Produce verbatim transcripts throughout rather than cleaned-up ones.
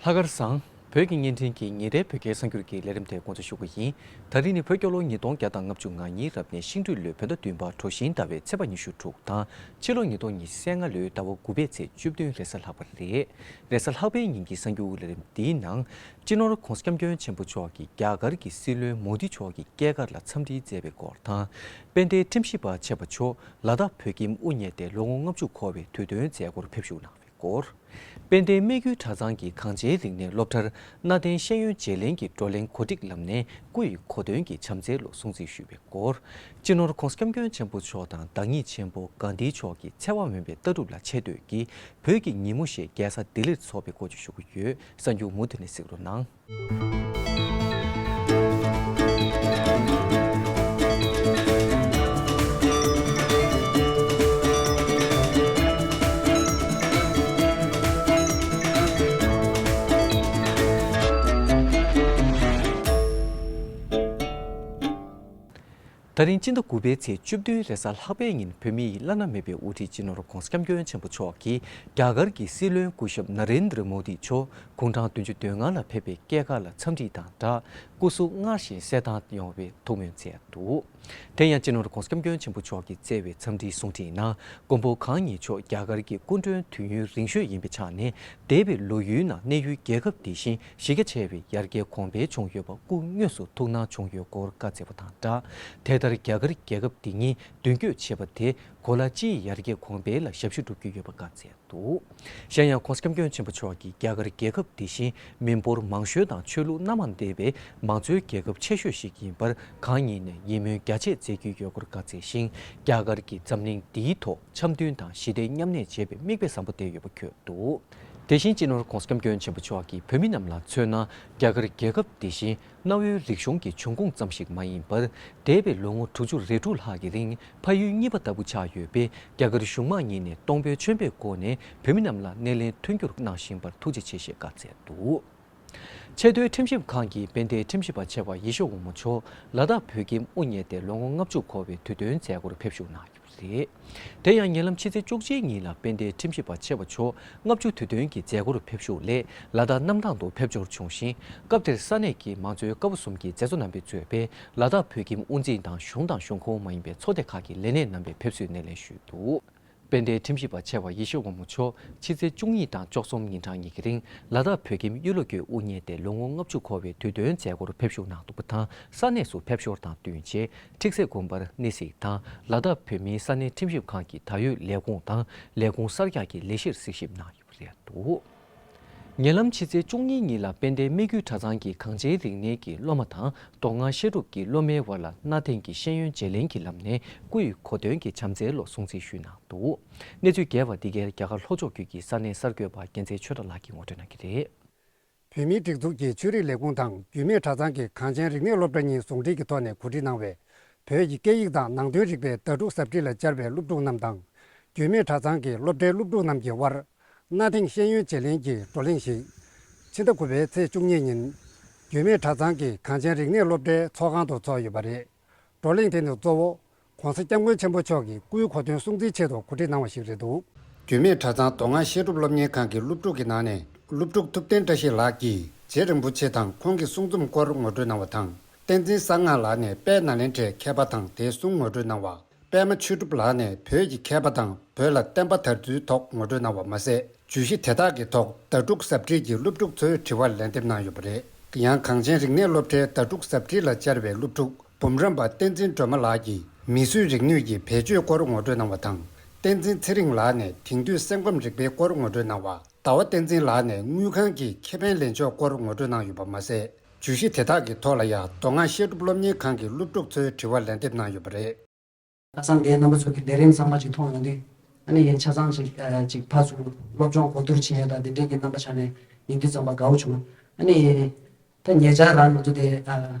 ལྷག་དཀར་བཟང་། བོད་ཀྱི་བརྙན་འཕྲིན་གྱི་ཉིན་རེའི་བོད་སྐད་གསར་འགྱུར་གྱི་ལས་རིམ་དེ་འགོ་འཛུགས་ཞུ་གི་ཡིན། ད་རིང་ནི་བོད་རྒྱལ་ལོ་ཉིས་སྟོང་བརྒྱ་དང་ལྔ་བཅུ་ང་གཉིས་རབ་གནས་ཤིང་སྦྲུལ་ལོའི་བོད་ཟླ་བདུན་པ་གྲོ་བཞིན་ཟླ་བའི་ཚེས་པ་ཉི་ཤུ་དྲུག་དང་ཕྱི་ལོ་ཉིས་སྟོང་ཉི་ཤུ་རྩ་ལྔ་ལོའི་ཟླ་བ་དགུ་པའི་ཚེས་བཅུ་བདུན་རེས་གཟའ་ལྷག་པ་རེད། རེས་གཟའ་ལྷག་པའི་ཉིན་གྱི་གསར་འགྱུར་ལས་རིམ་འདིའི་ནང་། སྤྱི་ནོར་༧གོང་ས་༧སྐྱབས་མགོན་ཆེན་པོ་མཆོག་གིས་རྒྱ་གར་གྱི་སྲིད་བློན་མོ་དི་མཆོག་གི་སྐྱེས་སྐར་ལ་འཚམས་འདྲི་མཛད་པའི་སྐོར་དང་། དཔལ་ལྡན་ཁྲིམས་ཞིབ་པ་ཆེ་བ་མཆོག་ལ་དྭགས་བོད་ཁྱིམ་དབུ་བརྙེས་ཏེ་ལོ་ངོ་ལྔ་བཅུ་འཁོར་བའི་དུས་སྟོན་མཛད་སྒོར་ཕེབས་བཞུགས་གནང་བའི་སྐོར། དཔལ་ལྡན་སྨད་རྒྱུད་གྲྭ་ཚང་གི་གངས་ཅན་རིག་གནས་སློབ་གྲྭར་གནའ་དེང་ཤེས་ཡོན་བརྗེ་ལེན་གྱི་བགྲོ་གླེང་གོ་སྒྲིག་ལམ་ནས་སྐུ་ཡི་གོ་སྟོན་གྱི་བྱམས་བརྩེའི་ལོ་སྲུང་བརྩི་ཞུས་པའི་སྐོར། སྤྱི་ནོར་༧གོང་ས་༧སྐྱབས་མགོན་ཆེན་པོ་མཆོག་དང་བདག་ཉིད་ཆེན་པོ་གྷན་དྷི་མཆོག་གི་འཚེ་བ་མེད་པའི་ལྟ་གྲུབ་ལ་ཆེ་བསྟོད་ཀྱིས་བོད་ཀྱི་ཉིན་མོ་ཞེས་རྒྱལ་ས་ལྡི་ལིར་འཚོགས་པའི་སྐོར་བཅས་ཞུ་གི་ཡོད། གསར་འགྱུར་མུ་མཐུད་ནས་གཟིགས་རོགས་གནང་། ད་རིང་སྤྱི་ཟླ་དགུ་པའི་ཚེས་བཅུ་བདུན་རེས་གཟའ་ལྷག་པའི་ཉིན་བོད་མིའི་བླ་ན་མེད་པའི་དབུ་ཁྲིད་སྤྱི་ནོར་༧གོང་ས་༧སྐྱབས་མགོན་ཆེན་པོ་མཆོག་གིས་རྒྱ་གར་གྱི་སྲིད་བློན་སྐུ་ཞབས་ན་རེན་དྲ་མོ་དི་མཆོག་དགུང་གྲངས་བདུན་ཅུ་དོན་ལྔ་ལ་ཕེབས་པའི་སྐྱེས་སྐར་ལ་འཚམས་འདྲི་དང་སྦྲགས་སྐུ་གཟུགས་སྔར་བཞིན་གསལ་ཐང་ཡོང་བའི་ཐུགས་སྨོན་མཛད་འདུག་དེ་ཡང་སྤྱི་ནོར་༧གོང་ས་༧སྐྱབས་མགོན་ཆེན་པོ་མཆོག་གིས་བསྩལ་བའི་འཚམས་འདྲིའི་གསུང་འཕྲིན་ནང་མགོན་པོ་གང་ཉིད་མཆོག་རྒྱ་གར་གྱི་སྐུ་མགྲོན་དུས་ཡུན་རིང་ཤོས་ཡིན་པའི་ཆ་ནས། འདས་པའི་ལོ་ཡུན་ནང་གནས་ཡུལ་རྒྱལ་ཁབ་འདི་བཞིན་གཞི་རྒྱ་ཆེ་བའི་ཡར་རྒྱས་གོང་འཕེལ་བྱུང་ཡོད་པ་སྐུ་དངོས་སུ་ཐུགས་སྣང་བྱུང་ཡོད་སྐོར་བཀའ་སྩལ་བ་དང་སྦྲགས། དེ་ལྟར་རྒྱ་གར་རྒྱལ་ཁབ་འདི་ཉིད་མདུན་སྐྱོད་བྱེད་པ་དེ་གོ་ལ་སྤྱིའི་ཡར་རྒྱས་གོང་འཕེལ་ལ་ཞབས་ཞུ་སྒྲུབ་ཀྱི་ཡོད་པ་བཀའ་སྩལ་འདུག་གཞན་ཡང་༧གོང་ས་༧སྐྱབས་མགོན་ཆེན་པོ་མཆོག་གིས་རྒྱ་གར་རྒྱལ་ཁབ་འདི་བཞིན་མི་འབོར་མང་ཤོས་དང་ཆོས་ལུགས་སྣ་མང་ལྡན་པའི་མང་གཙོའི་རྒྱལ་ཁབ་ཆེ་ཤོས་ཤིག་ཡིན་པར་གང་ཉིད་ནས་ཡིད་སྨོན་རྒྱ་ཆེ་མཛད་ཀྱི་ཡོད་སྐོར་བཀའ་སྩལ་ཞིང་། རྒྱ་གར་གྱིས་འཛམ་གླིང་འདིའི་ཐོག་འཆམ་མཐུན་དང་ཞི་བདེ་མཉམ་གནས་བྱེད་པའི་མིག་དཔེ་བཟང་པོ་བསྟན་ཡོད་པ་འཁོད་འདུག་དེ་བཞིན་སྤྱི་ནོར་༧གོང་ས་༧སྐྱབས་མགོན་ཆེན་པོ་མཆོག་གིས་བོད་མི་རྣམས་ལ་མཚོན་ན། རྒྱ་གར་རྒྱལ་ཁབ་འདི་བཞིན་གནའ་བོའི་རིག་གཞུང་གི་འབྱུང་ཁུངས་ཙམ་ཞིག་མ་ཡིན་པར། འདས་པའི་ལོ་ངོ་དྲུག་ཅུ་རེ་དྲུག་ལྷག་གི་རིང་ཕ་ཡུལ་གཉིས་པ་ལྟ་བུ་ཆགས་ཡོད་པས། རྒྱ་གར་གཞུང་མང་གཉིས་ནས་གཏོང་ཕོད་ཆེན་པོའི་སྒོ་ནས་བོད་མི་རྣམས་ལ་སྣེ་ལེན་མཐུན་འགྱུར་གནང་བཞིན་པར་ཐུགས་རྗེ་ཆེ་ཞེས་བཀའ་སྩལ་འདུག་ཆེས་མཐོའི་ཁྲིམས་ཞིབ་ཁང་གིས་དཔལ་ལྡན་ཁྲིམས་ཞིབ་པ་ཆེ་བ་ཡེ་ཤེས་དབང་མོ་མཆོག་ལ་དྭགས་བོད་ཁྱིམ་དབུ་བརྙེས་ཏེ་ལོ་ངོ་ལྔ་བཅུ་འཁོར་བའི་དུས་སྟོན་མཛད་སྒོར་ཕེབས་བཞུགས་གནང་ཡོད་པ་རེད། དེ་ཡང་ཉེ་ལམ་ཕྱི་ཚེས་བཅུ་གཅིག་ཉིན་ལ་དཔལ་ལྡན་ཁྲིམས་ཞིབ་པ་ཆེ་བ་མཆོག་ལྔ་བཅུ་དུས་སྟོན་གྱི་མཛད་སྒོར་ཕེབས་བཞུགས་སླད། ལ་དྭགས་གནམ་ཐང་དུ་ཕེབས་འབྱོར་བྱུང་ཞིང་། སྐབས་དེར་ས་གནས་ཀྱི་མང་གཙོའི་ཀ་བ་གསུམ་གྱི་མཛད་གཙོ་རྣམ་པས་གཙོས་པའི་ལ་དྭགས་བོད་ཁྱིམ་དབུ་འཛིན་དང་གཞུང་དང་གཞུང་ཁོངས་མ་ཡིན་པའི་ཚོགས་སྡེ་ཁག་གི་ལས་སྣེ་རྣམ་པས་ཕེབས་བསུའི་སྣེ་ལེན་ཞུས་འདུག་དཔལ་ལྡན་ཁྲིམས་ཞིབ་པ་ཆེ་བ་ཡེ་ཤེས་དབང་མོ་མཆོག་ཕྱི་ཚེས་བཅུ་གཉིས་དང་བཅུ་གསུམ་ཉིན་གྲངས་གཉིས་ཀྱི་རིང་ལ་དྭགས་བོད་ཁྱིམ་གཡུ་ལོ་རྒྱུད་དབུ་བརྙེས་ཏེ་ལོ་ངོ་ལྔ་བཅུ་འཁོར་བའི་དུས་སྟོན་མཛད་སྒོར་ཕེབས་བཞུགས་གནང་འདུག་པ་དང་། ས་གནས་སུ་ཕེབས་ཞོར་དང་བསྟུན་བྱས་ཁྲིག་སེ་དགོན་པར་གནས་གཟིགས་དང་། ལ་དྭགས་བོད་མིའི་ས་གནས་ཁྲིམས་ཞིབ་ཁང་གི་ད་ཡོད་ལས་ཁུངས་དང་ལས་ཁུངས་གསར་རྒྱག་གི་ལས་གཞིར་གཟིགས་ཞིབ་གནང་ཡོད་པ་རེད་འདུག་ཉེ་ལམ་ཕྱི་ཚེས་བཅུ་གཉིས་ཉིན་ལ་དཔལ་ལྡན་སྨད་རྒྱུད་གྲྭ་ཚང་གི་གངས་ཅན་རིག་གནས་ཀྱི་སློབ་མ་དང་མདོ་སྔགས་བཤད་སྒྲུབ་ཀྱི་སློབ་མའི་བར་ལ་གནའ་དེང་གི་ཤེས་ཡོན་བརྗེ་ལེན་གྱི་ལམ་ནས་སྐུ་ཡི་གོ་སྟོན་གྱི་བྱམས་བརྩེའི་ལོ་སྲུང་བརྩི་ཞུས་གནང་འདུག་གནས་ཚུལ་རྒྱས་པ་འདི་གའི་རྒྱ་གར་ལྷོ་ཕྱོགས་ཁུལ་གྱི་ས་གནས་གསར་འགོད་པ་རྒྱལ་མཚན་ཆོས་གྲགས་ལགས་ཀྱིས་ངོ་སྤྲོད་གནང་གི་རེད། བོད་མིའི་སྒྲིག་འཛུགས་ཀྱི་ཆོས་རིག་ལས་ཁུངས་དང་རྒྱུད་སྨད་གྲྭ་ཚང་གི་གངས་ཅན་རིག་གནས་སློབ་གྲྭ་གཉིས་ཟུང་འབྲེལ་གྱི་ཐོག་ནས་གོ་སྒྲིག་གནང་བའི་བོད་ཀྱི་སྐད་ཡིག་དང་ནང་དོན་རིག་པའི་ཟླ་དྲུག་ཟབ་ཁྲིད་ལ་བཅར་བའི་སློབ་ཕྲུག་རྣམས་དང་། རྒྱུད་སྨད་གྲྭ་ཚང་གི་སློབ་གྲྭའི་སློབ་ཕྲུག་རྣམས་ཀྱི་དབར། གནའ་དེང་ཤེས་ཡོན་བརྗེ་ལེན་གྱི་བགྲོ་གླེང་ཞིག་ཕྱི་ཟླ་དགུ་པའི་ཚེས་བཅུ་གཉིས་ཉིན། རྒྱུད་སྨད་གྲྭ་ཚང་གི་གངས་ཅན་རིག་གནས་སློབ་གྲྭའི་ཚོགས་ཁང་དུ་ཚོགས་ཡོད་པ་རེད། བགྲོ་གླེང་དེ་ནི་གཙོ་བོ། ྋགོང་ས་ྋསྐྱབས་མགོན་ཆེན་པོ་མཆོག་གི་སྐུའི་གོ་སྟོན་སྲུང་བརྩིའི་ཆེད་དུ་གོ་སྒྲིག་གནང་བ་ཞིག་རེད་འདུག་རྒྱུད་སྨད་གྲྭ་ཚང་མདོ་སྔགས་བཤད་སྒྲུབ་སློབ་གཉེར་ཁང་གི་སློབ་ཕྲུག་གི་ནང་ནས་སློབ་ཕྲུག་ཐུབ་བསྟན་བཀྲ་ཤིས་ལགས་ཀྱིས་རྗེ་རིན་པོ་ཆེ་དང་ཁོང་གི་གསུང་རྩོམ་སྐོར་ངོ་སྤྲོད་གནང་བ་དང་། བསྟན་འཛིན་གསང་སྔགས་ལགས་ནས་དཔལ་ནཱ་ལེནྡྲའི་མཁས་པ་དང་དེའི་གསུང་ངོ་སྤྲོད་གནང་བ། པད་མ་ཆོས་གྲུབ་ལགས་ནས་བོད་ཀྱི་མཁས་པ་དང་བོད་ལ་བསྟན་པ་དར་ཚུལ་ཐོག་ངོ་སྤྲོད་གནང་བ་མ་ཟད། བརྗོད་གཞི་དེ་དག་གི་ཐོག་ཟླ་དྲུག་ཟབ་ཁྲིད་ཀྱི་སློབ་ཕྲུག་ཚོའི་དྲི་བར་ལན་འདེབས་གནང་ཡོད་པ་རེད། ཡང་གངས་ཅན་རིག་གནས་སློབ་གྲྭའི་ཟླ་དྲུག་ཟབ་ཁྲིད་ལ་བཅར་བའི་སློབ་ཕྲུག་འབུམ་རམས་པ་བསྟན་འཛིན་སྒྲོལ་མ་ལགས་ཀྱིས་མིས་བཟོས་རིག་ནུས་ཀྱི་བེད་སྤྱོད་སྐོར་ངོ་སྤྲོད་གནང་བ་དང་། བསྟན་འཛིན་ཚེ་རིང་ལགས་ནས་དེང་དུས་གསེར་སྐམ་རིག་པའི་སྐོར་ངོ་སྤྲོད་གནང་བ། ཟླ་བ་བསྟན་འཛིན་ལགས་ནས་དངུལ་ཁང་གི་ཁེ་ཕན་ལེན་ཕྱོགས་སྐོར་ངོ་སྤྲོད་གནང་ཡོད་པ་མ་ཟད། བརྗོད་གཞི་དེ་དག་གི་ཐོག་ལ་ཡང་མདོ་སྔགས་བཤད་སྒྲུབ་སློབ་གཉེར་ཁང་གི་སློབ་ཕྲུག་ཚོའི་དྲི་བར་ལན་འདེབས་གནང་ཡོད་པ་རེད། ཁ་སང་དེའི་རྣམ་པ་ཚོ་གི་ལས་རིམ་ཚང་མ་ཅིག་མཐོང་ཡོང་དུས། ཨ་ནི་ཡིན་ཆ་ཚང་ཅིག་ཨ་ཅིག་ཕར་ཚུར་སློབ་སྦྱོང་གོ་བསྡུར་བྱེད་ཡ་དང་དེ་འདྲའི་གི་རྣམ་པ་ཆགས་ནས་ཡིན་དུས་ཙམ་པ་དགའ་བོ་བྱུང་། ཨ་ནི་ད་ཉེ་ཆར་རང་ང་ཚོ་དེ་ཨ་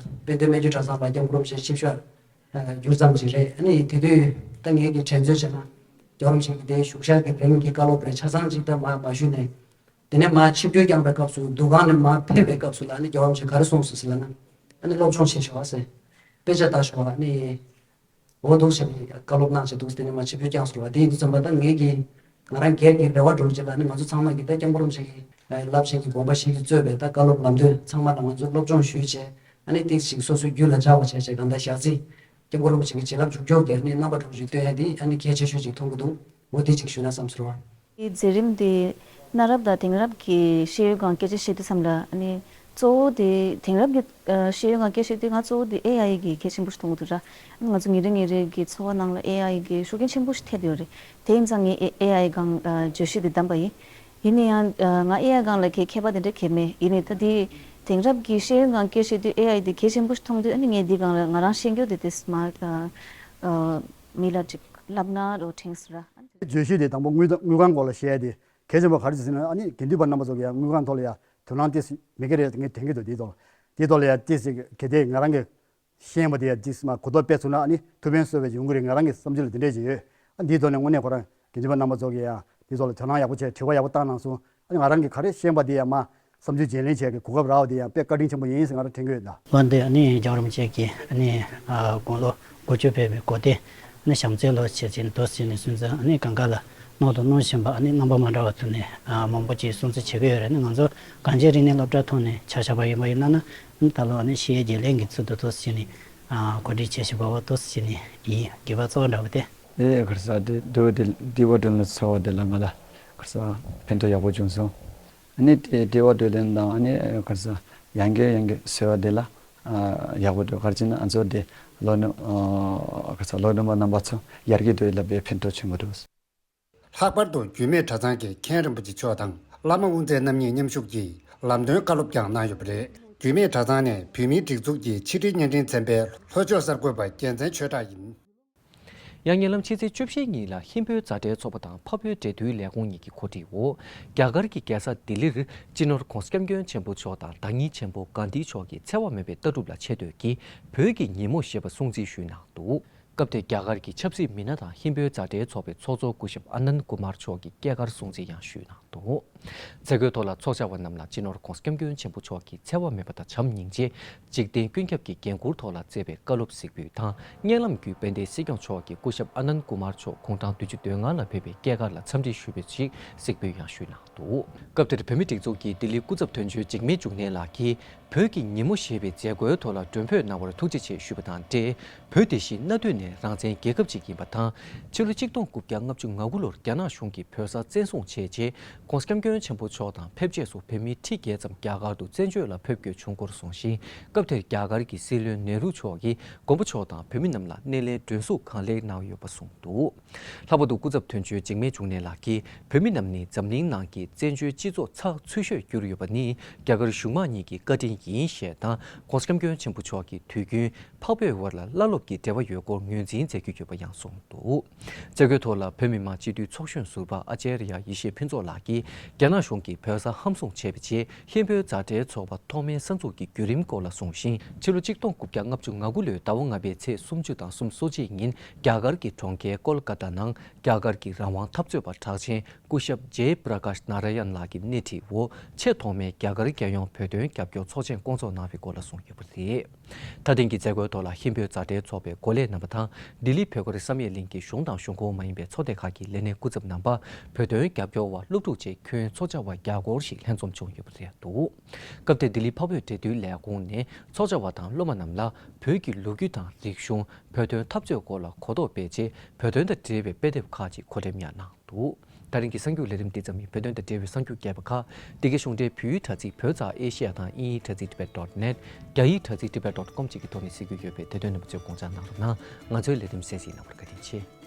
དཔལ་ལྡན་སྨད་རྒྱུད་གྲྭ་ཚང་ལ་སྐྱབས་མགོན་རིན་པོ་ཆེ་ཆིབས་ཞབས་ཨ་བསྒྱུར་ཙམ་ཅིག་རེད། ཨ་ནི་དེ་དུས་ད་ངེད་ཀྱི་དྲན་གསོ་བྱས་ན་རྒྱལ་བ་རིན་པོ་ཆེ་གི་དེའི་བཞུགས་ཤག་གི་རིང་གི་བཀའ་སློབ་རེད། ཆ་ཚང་ཅིག་ད་མར་མ་ཞུས་ནས་དེ་ནས་མར་ཆིབས་བསྒྱུར་བསྐྱངས་པའི་སྐབས་སུ་འདུ་ཁང་ནས་མར་ཕེབས་པའི་སྐབས་སུ་ལ་ཨ་ནི་རྒྱལ་བ་རིན་པོ་ཆེ་ག་རེ་གསུངས་སོང་ཟེར་ལབ་ན། ཨ་ནི་སློབ་སྦྱོང་བྱེད་ཤོག་ཟེར། དཔེ་ཆ་ལྟ་ཤོག་ཨ་ནི། འོ་འདུག་བྱས་ནས་བཀའ་སློབ་གནང་བྱས་འདུག་དེ་ནས་མར་ཆིབས་བསྒྱུར་བསྐྱངས་སོང་བ། དེ་ཡིན་དུས་ཙམ་པ་ད་ངེད་ཀྱིས་ང་རང་སྒེར་གྱི་རེ་བ་འདྲ་བོ་ཅིག་ལ་ནི་ང་ཚོ་ཚང་མ་གིས་ད་སྐྱབས་མགོན་རིན་པོ་ཆེ་གི་ རླབས་ཆེན་གྱི་དགོངས་པ་བཞེས་ཀྱིས་གཙོས་པའི་ད་བཀའ་སློབ་ལམ་སྟོན་ཚང་མ་ལ་ང་ཚོས་སློབ་སྦྱོང་ཞུས་བྱས། ཨ་ནི་ཏིག་ཅིག་སོ་སོའི་རྒྱུད་ལ་འཇགས་པ་བྱས་བྱས། གང་ལྟར་ཞག་ཚི་སྐྱབས་མགོན་རིན་པོ་ཆེ་གི་བྱིན་རླབས་འཇུག་མགྱོགས་དེ་ནི་རྣམ་པ་དྲུག་ཅུ་སྟོན་ཡ་དེ་ཨ་ནི་གལ་ཆེ་ཤོས་ཅིག་མཐོང་གི་འདུག་འོ་དེ་ཅིག་ཞུས་ན་བསམ་ཟེར་བ། དེའི་མཛད་རིམ་དེ་གནའ་རབས་དང་དེང་རབས་ཀྱི་ཤེས་ཡོན་སྒང་སྐད་ཆ་བཤད་དུས་ཙམ་ལ། ཨ་ནི་གཙོ་བོ་དེ་དེང་རབས་ཀྱི་ཨ་ཤེས་ཡོན་སྒང་སྐད་ཆ་བཤད་དུས་ང་གཙོ་བོ་དེ་ཨེ་ཨའི་གི་གལ་ཆེན་པོ་ཞིག་མཐོང་གི་འདུག་ར། ཨ་ནི་ང་ཚོ་ཉིན་རེ་ཉིན་རེ་གི་འཚོ་བ་ནང་ལ་ཨེ་ཨའི་གི་ཤུགས་རྐྱེན་ཆེན་པོ་ཞིག་ཐེབས་ཡོད་རེད། དེ་ཡིན་ཙང་ངས་ཨེ་ཨེ་ཨའི་སྒང་ཨ་བརྗོད་གཞི་དེ་བདམས་པ་ཡིན། ཡིན་ན་ཡང་ཨ་ང་ཨེ་ཨའི་སྒང་ལ་གའི་མཁས་པ་དེ་འདྲ་གའི་མེད། ཡིན་ནའི་ད་དེ་དེང་རབས་ཀྱི་ཤེས་ཡོན་སྒང་སྐད་ཆ་བཤད་དུས་ཨེ་ཨའི་དེ་གལ་ཆེན་པོ་ཞིག་མཐོང་དུས། ཨ་ནི་ངས་འདི་སྒང་ལ་ང་རང་ཤེས་རྒྱུ་དེ་དེ་མ་ཨ་ཨ་མི་ལ་ཅིག་ལབ་ན་རོ་ཁྲེང་སི་ར། བརྗོད་གཞི་དེ་དང་པོ་དངུལ་དངུལ་ཁང་སྐོར་ལ་བཤད་ཡ་དེ་གལ་ཆེན་པོ་ག་རེ་ཟེར་ན། ཨ་ནི་དགེ་འདུན་པ་རྣམ་པ་ཚོ་གིས་ཡང་དངུལ་ཁང་ཐོག་ལ་ཡ་དོ་སྣང་ཏོག་ཙམ་མེད་ཀྱི་རེད། ངས་དྲན་གྱི་འདུག་དེའི་ཐོག་ལ། དེའི་ཐོག་ལ་ཡ་ཏོག་ཙམ་གལ་ཏེ་ང་རང་གི་ཤེས་ཡོན་པ་དེ་ཡ་ཏོག་ཙམ་མ་གོ་རྟོགས་སྤེལ་ཐུབ་ན་ཨ་ནི་ཐུགས་ཕན་གསོས་པ་ཅིག་ཡོང་གི་རེད། ང་རང་གི་བསམ་ཚུལ་ལ་དེ་འདྲས་ཅིག་ཡོད། ཨ་འདིའི་ཐོག་ནས་དངོས་གནས་ཁོ་རང་དགེ་འདུན་པ་རྣམ་པ་ཚོ་གིས་ཡང་དེའི་ཐོག་ལ་དོ་སྣང་ཡག་པོ་བྱས་དྲི་བ་ཡག་པོ་བཏང་གནང་སོང་། ཨ་ནི་ང་རང་གི་ག་རེ་ཤེས་ཡོན་པ་དེ་ཡ་མ་བསམ་ཚུལ་བརྗེ་ལེན་བྱེད་ཀྱི་གོ་སྐབས་རག་པ་དེ་ཡང་དཔེ་བཀའ་དྲིན་ཆེན་པོ་ཡིན་ཟེར་ང་རང་དྲན་གྱི་ཡོད་ད། ལོ་འདི་ཨ་ནི་རྒྱལ་བ་རིན་པོ་ཆེ་གིས་ཨ་ནི་ཨ་དགུང་ལོ་དགུ་བཅུ་ཕེབས་པའི་གོ་སྟེ། ཨ་ནི་བྱམས་བརྩེའི་ལོ་ཞེས་བྱས་འདུག་ཟེར་ནས་སོང་ཙང་། ཨ་ནི་གང་ག་ལ་གནང་དང་གནང་བཞིན་པ། ཨ་ནི་རྣམ་པ་མ་འདྲ་བ་ཐོག་ནས་ཨ་མང་པོ་ཅིག་སྲུང་བརྩི་བྱེད་ཀྱི་ཡོད་རེད། ཨ་ནི་ང་ཚོ་གངས་ཅན་རིག་གནས་སློབ་གྲྭ་ཐོག་ནས་ཆ་བཞག་པ་ཡིན་པ་ཡིན་ན་ན། ཨ་ནི་ད་ལོ་ཨ་ནི་ཤེས་ཡོན་བརྗེ་ལེན་གྱི་ཚུལ་དུ་འདུག་ཟེར་ནས་ཨ་གོ་སྒྲིག་བྱེད་བཞིན་པ་འདུག་ཟེར་ནས་ཡིན། དགེ་བ་གཙོ་བོ་འདྲ་བོ་དེ། ཨེ་ག་རེ་ཟ། དེ་དེ་དེ་དེ་བ་དྲིན་ལ་ཚོར་བ་དེ་ལ་ང་ལ་ག་རེ་ཟ་ཕན་ཐོགས་ཡག་པོ་བྱུང་སོང་། ཨ་ནི་དེ་དེ་བ་དྲིན་ལན་དང་། ཨ་ནི་ག་རེ་ཟ་ཡང་བསྐྱར་ཡང་བསྐྱར་ཟེར་བ་དེ་ལ་ཨ་ཡག་པོ་འདུག་ག་རེ་བྱས་ན་ང་ཚོ་དེ་ལོ་ནི་ཨ་ག་རེ་ཟ་ལོ་ནི་མ་རྣམ་པ་ཚོ་ཡར་རྒྱས་འགྲོ་ཡ་ལ་དཔེ་ཕན་ཐོགས་ཆེན་པོ་འདུག་ལྷག་པར་དུ་འགྱུར་མེད་གྲྭ་ཚང་གི་མཁན་རིན་པོ་ཆེ་མཆོག་དང་བླ་མ་དབུ་མཛད་རྣམ་གཉིས་མཉམ་ཞུགས་ཀྱིས་ལམ་སྟོན་བཀའ་སློབ་ཀྱང་གནང་ཡོད་པ་རེད། འགྱུར་མེད་གྲྭ་ཚང་ནས་བོད་མིའི་སྒྲིག་འཛུགས་ཀྱི་ཕྱི་དྲིལ་བརྙན་འཕྲིན་ཚན་པའི་ལྷོ་ཕྱོགས་གསར་འགོད་པ་རྒྱལ་མཚན་ཆོས་གྲགས་ཡིན། ཡང་ཉེ་ལམ་ཕྱི་ཚེས་བཅུ་བཞི་ཉིན་ལ་ཧིན་བོད་མཛའ་འབྲེལ་ཚོགས་པ་དང་འཕགས་བོད་འབྲེལ་མཐུད་ལས་ཁུངས་གཉིས་ཀྱི་གོ་སྒྲིག་འོག་རྒྱ་གར་གྱི་རྒྱལ་ས་ལྡི་ལིར་སྤྱི་ནོར་༸གོང་ས་༸སྐྱབས་མགོན་ཆེན་པོ་མཆོག་དང་བདག་ཉིད་ཆེན་པོ་གྷན་དྷི་མཆོག་གི་འཚེ་བ་མེད་པའི་ལྟ་གྲུབ་ལ་ཆེ་བསྟོད་ཀྱིས་བོད་ཀྱི་ཉིན་མོ་ཞེས་པ་སྲུང་བརྩི་ཞུས་གནང་འདུག་སྐབས་དེར་རྒྱ་གར་གྱི་ཆབ་སྲིད་མི་སྣ་དང་ཧིན་བོད་མཛའ་འབྲེལ་ཚོགས་པའི་ཚོགས་གཙོ་སྐུ་ཞབས་ཨ་ནནྡ་ཀུ་མར་མཆོག་གིས་སྐྱེས་སྐར་སྲུང་བརྩི་ཡང་ཞུས་གནང་འདུག་མཛད་སྒོའི་ཐོག་ལ་ཚོགས་བཅར་བ་རྣམས་ལ་སྤྱི་ནོར་༸གོང་ས་༸སྐྱབས་མགོན་ཆེན་པོ་མཆོག་གི་འཚེ་བ་མེད་པ་དང་བྱམས་སྙིང་རྗེ། འཇིག་རྟེན་ཀུན་ཁྱབ་ཀྱི་འགན་འཁུར་ཐོག་ལ་བསྩལ་བའི་བཀའ་སློབ་གཟིགས་འབུལ་དང་། མངལ་ལམ་བརྒྱུད་དཔལ་ལྡན་སྲིད་སྐྱོང་མཆོག་གིས་སྐུ་ཞབས་ཨ་ནནྡ་ཀུ་མར་མཆོག་དགུང་གྲངས་བདུན་ཅུ་དོན་ལྔ་ལ་ཕེབས་པའི་སྐྱེས་སྐར་ལ་འཚམས་འདྲི་ཞུས་པའི་ཆེད་གཟིགས་འབུལ་ཡང་ཞུས་གནང་འདུག་སྐབས་དེར་བོད་མིའི་སྒྲིག་འཛུགས་ཀྱི་ལྡི་ལི་སྐུ་ཚབ་དོན་གཅོད་འཇིགས་མེད་འབྱུང་གནས་ལགས་ཀྱིས། བོད་ཀྱི་ཉིན་མོ་ཞེས་པའི་མཛད་སྒོའི་ཐོག་ལ་མགྲོན་འབོད་གནང་བར་ཐུགས་རྗེ་ཆེ་ཞུས་པ་དང་འབྲེལ། བོད་དེ་བཞིན་གནའ་དུས་ནས་རང་བཙན་རྒྱལ་ཁབ་ཅིག་ཡིན་པ་དང་། ཕྱི་ལོ་ཆིག་སྟོང་དགུ་བརྒྱ་ལྔ་བཅུ་ང་དགུ་ལོར་རྒྱ་ནག་གཞུང་གིས་བོད་ས་བཙན་བཟུང་བྱས་རྗེས། ༸གོང་ས་༸སྐྱབས་མགོན་ཆེན་པོ་མཆོག་དང་ཕེབས་རྗེས་སུ་བོད་མི་ཁྲི་བརྒྱད་ཙམ་རྒྱ་གར་དུ་བཙན་བྱོལ་ལ་ཕེབས་དགོས་བྱུང་སྐོར་གསུངས་ཤིང་། སྐབས་དེར་རྒྱ་གར་གྱི་སྲིད་བློན་ནེ་རུ་མཆོག་གིས་མགོན་པོ་མཆོག་དང་བོད་མི་རྣམས་ལ་སྣེ་ལེན་མགྲོན་ཞུ་གང་ལེགས་གནང་ཡོད་པ་གསུངས་འདུག་ལྷག་པར་དུ་སྐུ་ཚབ་དོན་གཅོད་འཇིགས་མེད་འབྱུང་གནས་ལགས་ཀྱིས། བོད་མི་རྣམས་ནི་འཛམ་གླིང་ནང་གི་བཙན་བྱོལ་སྤྱི་ཚོགས་ཚགས་ཚུད་ཤོས་གྱུར་ཡོད་པ་ནི་རྒྱ་གར་གཞུང་མང་གཉིས་ཀྱི་བཀའ་དྲིན་ཡིན་ཞེས་དང་། ༸གོང་ས་༸སྐྱབས་མགོན་ཆེན་པོ་མཆོག་གིས་དུས་རྒྱུན་འཕགས་བོད་དབར་ལ་བླ་སློབ་ཀྱི་འབྲེལ་བ་ཡོད་སྐོར་ངོས་འཛིན་མཛད་ཀྱི་ཡོད་པ་ཡང་གསུངས་འདུག་མཛད་སྒོའི་ཐོག་ལ་བོད་མི་མང་སྤྱི་འཐུས་ཚོགས་གཞོན་ཟུར་པ་ཨ་ཙརྱ་ཡེ་ཤེས་ཕུན་ཚོགས་ལགས་ཀྱིས་རྒྱ་ནག་གཞུང་གིས་བོད་ས་ཧམ་བཟུང་བྱས་པའི་རྗེས། ཧིན་བོད་མཛའ་འབྲེལ་ཚོགས་པ་ཐོག་མའི་གསར་འཛུགས་ཀྱི་བརྒྱུད་རིམ་སྐོར་ལ་གསུངས་ཤིང་། ཕྱི་ལོ་ཆིག་སྟོང་དགུ་བརྒྱ་ལྔ་བཅུ་ང་དགུ་ལོའི་ཟླ་བ་ལྔ་པའི་ཚེས་སུམ་ཅུ་དང་གསུམ་སོ་གཅིག་ཉིན་རྒྱ་གར་གྱི་གྲོང་ཁྱེར་ཀོལ་ཀ་ཏ་ནང་རྒྱ་གར་གྱི་རང་དབང་འཐབ་རྩོད་པ་གྲགས་ཅན་སྐུ་ཞབས་ཇེ་པྲ་ཀཱཤ་ནཱ་ར་ཡན་ལགས་ཀྱི་སྣེ་ཁྲིད་འོག་ཆེས་ཐོག་མའི་རྒྱ་གར་རྒྱལ་ཡོངས་བོད་དོན་རྒྱབ་སྐྱོར་ཚོགས་ཆེན་བསྐོང་ཚོགས་གནང་བའི་སྐོར་ལ་གསུངས་ཡོད་པ་རེད། ད་ཐེངས་ཀྱི་མཛད་སྒོའི་ཐོག་ལ་ཧིན་བོད་མཛའ་འབྲེལ་ཚོགས་པའི་འགོ་ལས་རྣམ་པ་དང་། ལྡི་ལི་བོད་སྒར་བསམ་ཡས་གླིང་གི་གཞུང་དང་གཞུང་ཁོངས་མ་ཡིན་པའི་ཚོགས་སྡེ་ཁག་གི་ལས་སྣེ་སྐུ་ཚབ་རྣམ་པ། བོད་དོན་རྒྱབ་སྐྱོར་བ་སློབ་ཕྲུག་བཅས་ཁྱོན་ཚོགས་བཅར་བ་བརྒྱ་སྐོར་ཞིག་ལྷན་འཛོམས་བྱུང་ཡོད་པ་རེད་འདུག་སྐབས་དེར་ལྡི་ལི་འཕགས་བོད་འབྲེལ་མཐུད་ལས་ཁུངས་ནས་ཚོགས་བཅར་བ་དང་སློབ་མ་རྣམས་ལ་བོད་ཀྱི་ལོ་རྒྱུས་དང་རིག་གཞུང་། བོད་དོན་འཐབ་རྩོད་སྐོར་ལ་གོ་རྟོགས་སྤེལ་ཆེད་བོད་དོན་དང་འབྲེལ་བའི་དཔེ་དེབ་ཁག་ཅིག་གོ་སྒྲིག་གནང་འདུག་ད་རིང་གི་གསར་འགྱུར་ལས་རིམ་འདི་ཙམ་ཡིན། བོད་དོན་དང་འབྲེལ་བའི་གསར་འགྱུར་རྒྱས་པ་ཁག་འདི་གའི་གཞུང་འབྲེལ་བོད་ཡིག་དྲ་ཚིགས་བོད་ཙ་ཨེ་ཤི་ཡ་དང་དབྱིན་ཡིག་དྲ་ཚིགས་tibet dot net། རྒྱ་ཡིག་དྲ་ཚིགས་tibet dot com་བཅས་ཀྱི་ཐོག་ནས་གཟིགས་རྒྱུ་ཡོད་པས་དེ་དོན་རྣམ་པ་ཚོས་དགོངས་འཇགས་གནང་རོགས་གནང་། ང་ཚོའི་ལས་རིམ་གསན་གཟིགས་གནང་བར་བཀའ་དྲིན་ཆེ།